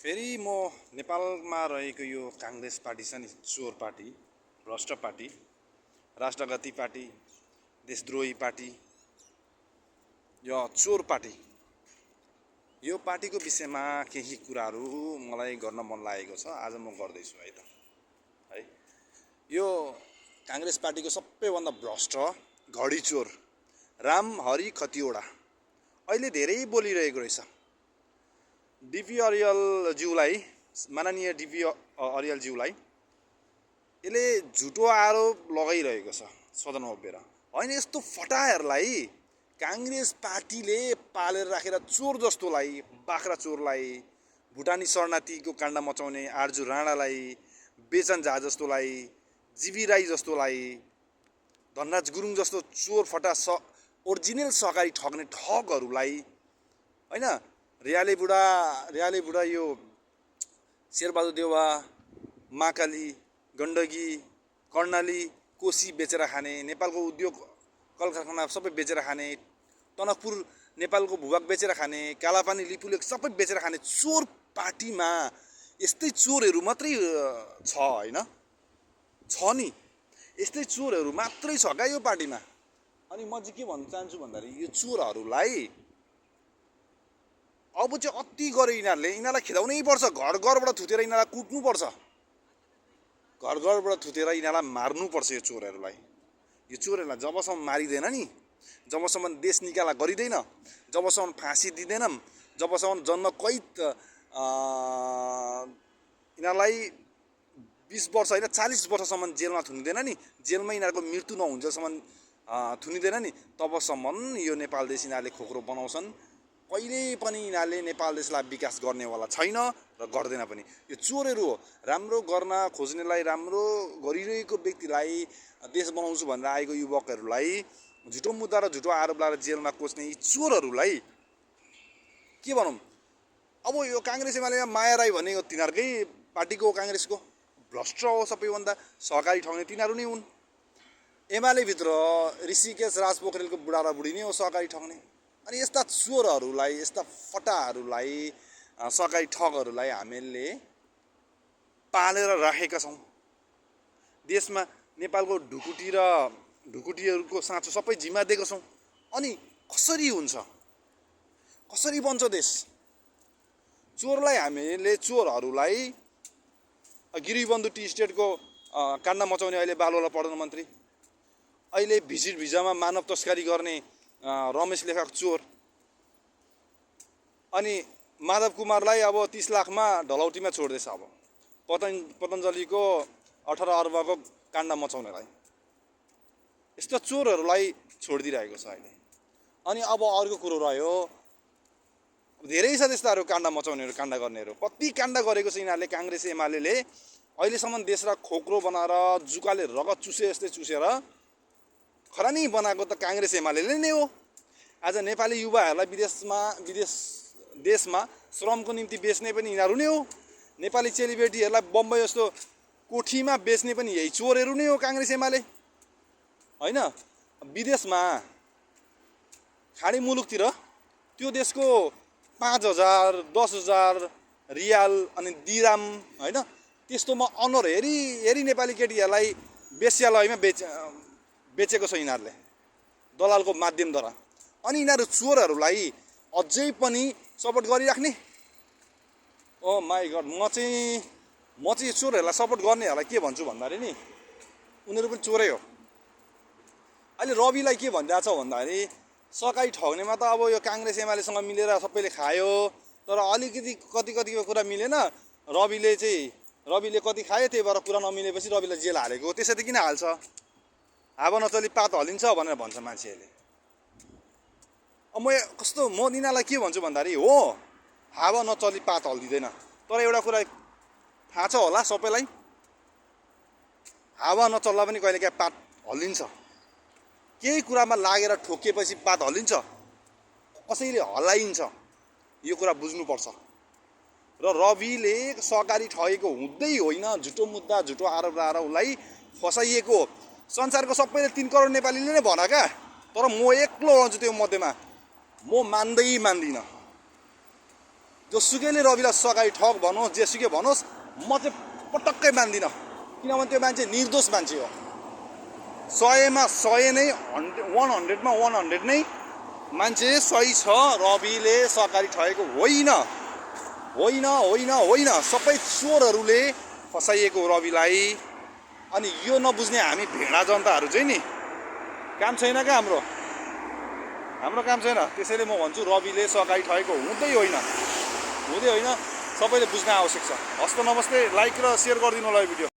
फेरि म नेपालमा रहेको यो काङ्ग्रेस पार्टी छ नि, चोर पार्टी, भ्रष्ट पार्टी, राष्ट्रघाती पार्टी, देशद्रोही पार्टी, यो चोर पार्टी, यो पार्टीको विषयमा केही कुराहरू मलाई गर्न मन लागेको छ। आज म गर्दैछु है त। है यो काङ्ग्रेस पार्टीको सबैभन्दा भ्रष्ट घडी चोर रामहरि खतिवडा अहिले धेरै बोलिरहेको रहेछ। डिपी अरियलज्यूलाई, माननीय डिपी अरियलज्यूलाई यसले झुटो आरोप लगाइरहेको छ सदनमा उभिएर। होइन, यस्तो फटाहरूलाई काङ्ग्रेस पार्टीले पालेर राखेर चोर जस्तोलाई, बाख्रा चोरलाई, भुटानी शरणार्थीको काण्ड मचाउने आर्जु राणालाई, बेचन झा जस्तोलाई, जीवी राई जस्तोलाई, धनराज गुरुङ जस्तो चोर फटा ओरिजिनल सहकारी ठग्ने ठगहरूलाई, होइन, रियाले बुढा यो शेरबहादुर देउवा, महाकाली, गण्डकी, कर्णाली, कोशी बेचेर खाने, नेपालको उद्योग कल कारखाना सबै बेचेर खाने, टनकपुर नेपालको भूभाग बेचेर खाने, कालापानी लिपुलेक सबै बेचेर खाने चोर पार्टीमा यस्तै चोरहरू मात्रै छ। होइन, छ नि, यस्तै चोरहरू मात्रै छ क्या यो पार्टीमा। अनि म चाहिँ के भन्न चाहन्छु भन्दाखेरि यो चोरहरूलाई अब चाहिँ अति गरे यिनीहरूलाई खेदाउनै पर्छ। घर घरबाट थुतेर यिनीहरूलाई कुट्नुपर्छ, घर घरबाट थुतेर यिनीहरूलाई मार्नुपर्छ। यो चोरहरूलाई जबसम्म मारिँदैन नि, जबसम्म देश निकाला गरिँदैन, जबसम्म फाँसी दिँदैनौँ, जबसम्म जन्म कैद यिनीहरूलाई 20 वर्ष होइन 40 वर्षसम्म जेलमा थुनिँदैन नि, जेलमा यिनीहरूको मृत्यु नहुन्जेलसम्म थुनिँदैन नि, तबसम्म यो नेपाल देश यिनीहरूले खोक्रो बनाउँछन्। कहिल्यै पनि यिनीहरूले नेपाल देशलाई विकास गर्नेवाला छैन र गर्दैन पनि। यो चोरहरू हो। राम्रो गर्न खोज्नेलाई, राम्रो गरिरहेको व्यक्तिलाई, देश बनाउँछु भनेर आएको युवकहरूलाई झुटो मुद्दा र झुटो आरोप लगाएर जेलमा कोच्ने यी चोरहरूलाई के भनौँ। अब यो काङ्ग्रेस एमालेमा माया राई भनेको तिनीहरूकै पार्टीको, काङ्ग्रेसको भ्रष्ट हो, सबैभन्दा सहकारी ठग्ने तिनीहरू नै हुन्। एमाले भित्र ऋषिकेश राज पोखरेलको बुढा र बुढी नै हो सहकारी ठग्ने। अनि यस्ता चोरहरूलाई, यस्ता फटाहरूलाई, सहकारी ठगहरूलाई हामीले पालेर राखेका छौँ। देशमा नेपालको ढुकुटीहरूको साँचो सबै जिम्मा दिएको छौँ। अनि कसरी हुन्छ, कसरी बन्छ देश? चोरहरूलाई गिरिबन्धु टी स्टेटको काण्ड मचाउने अहिले बालवाला प्रधानमन्त्री, अहिले भिजिट भिजामा मानव तस्करी गर्ने रमेश लेखक चोर, अनि माधव कुमारलाई अब 30 लाखमा ढलौटीमा छोड्दैछ। अब पतञ्जलीको 18 अर्बको काण्ड मचाउनेलाई, यस्तो चोरहरूलाई छोडिदिइरहेको छ अहिले। अनि अब अर्को कुरो रह्यो, धेरै छ त्यस्ताहरू काण्ड मचाउनेहरू, काण्ड गर्नेहरू। कति काण्ड गरेको छ यिनीहरूले, काङ्ग्रेस एमाले अहिलेसम्म देशलाई खोक्रो बनाएर जुकाले रगत चुसे जस्तै चुसेर खरानी बनाएको त काङ्ग्रेस एमाले नै हो। आज नेपाली युवाहरूलाई देशमा श्रमको निम्ति बेच्ने पनि यिनीहरू नै हो। नेपाली चेलीबेटीहरूलाई बम्बई जस्तो कोठीमा बेच्ने पनि यही चोरहरू नै हो, काङ्ग्रेस एमाले। होइन, विदेशमा खाडी मुलुकतिर त्यो देशको 5,000 10,000 रियाल अनि दिराम, होइन, त्यस्तोमा अनुहार हेरी नेपाली केटीहरूलाई वेश्यालयमा बेचेको छ यिनीहरूले दलालको माध्यमद्वारा। अनि यिनीहरू चोरहरूलाई अझै पनि सपोर्ट गरिराख्ने। ओ माई गड, म चाहिँ चोरहरूलाई सपोर्ट गर्नेहरूलाई के भन्छु भन्दाखेरि नि, उनीहरू पनि चोरै हो। अहिले रविलाई के भनिरहेको छ भन्दाखेरि, सहकारी ठग्नेमा त अब यो काङ्ग्रेस एमालेसँग मिलेर सबैले खायो, तर अलिकति कति कुरा मिलेन। रविले कति खायो, त्यही भएर कुरा नमिलेपछि रविलाई जेल हालेको। त्यसरी किन हाल्छ? हावा नचली पात हल्लिन्छ भनेर भन्छ मान्छेहरूले। अब म यिनीहरूलाई के भन्छु भन्दाखेरि, हो, हावा नचली पात हल्लिँदैन, तर एउटा कुरा थाहा छ होला सबैलाई, हावा नचल्दा पनि कहिलेकाहीँ पात हल्लिन्छ। केही कुरामा लागेर ठोकिएपछि पात हल्लिन्छ, कसैले हल्लाइन्छ, यो कुरा बुझ्नुपर्छ। र रविले सहकारी ठगेको हुँदै होइन, झुटो मुद्दा, झुटो आरोप लगाएर उसलाई फसाइएको। संसारको सबैले 3 करोड नेपालीले नै भन क्या, तर म एक्लो रहन्छु त्यो मध्येमा। म मान्दिनँ। जोसुकैले रविलाई सघाइ ठग भनोस् जेसुकै भनोस् म चाहिँ पटक्कै मान्दिनँ किनभने त्यो मान्छे निर्दोष मान्छे हो 100मा 100 नै 100मा 100 नै मान्छे सही छ रविले सरकारी ठगेको होइन होइन होइन होइन सबै चोरहरूले फसाइएको रविलाई अनि यो नबुझ्ने हामी भेडा जनताहरू चाहिँ नि काम छैन क्या हाम्रो काम छैन त्यसैले म भन्छु रविले सरकारी ठगेको हुँदै होइन सबैले बुझ्न आवश्यक छ हस्त नमस्ते लाइक र सेयर गरिदिनु होला यो भिडियो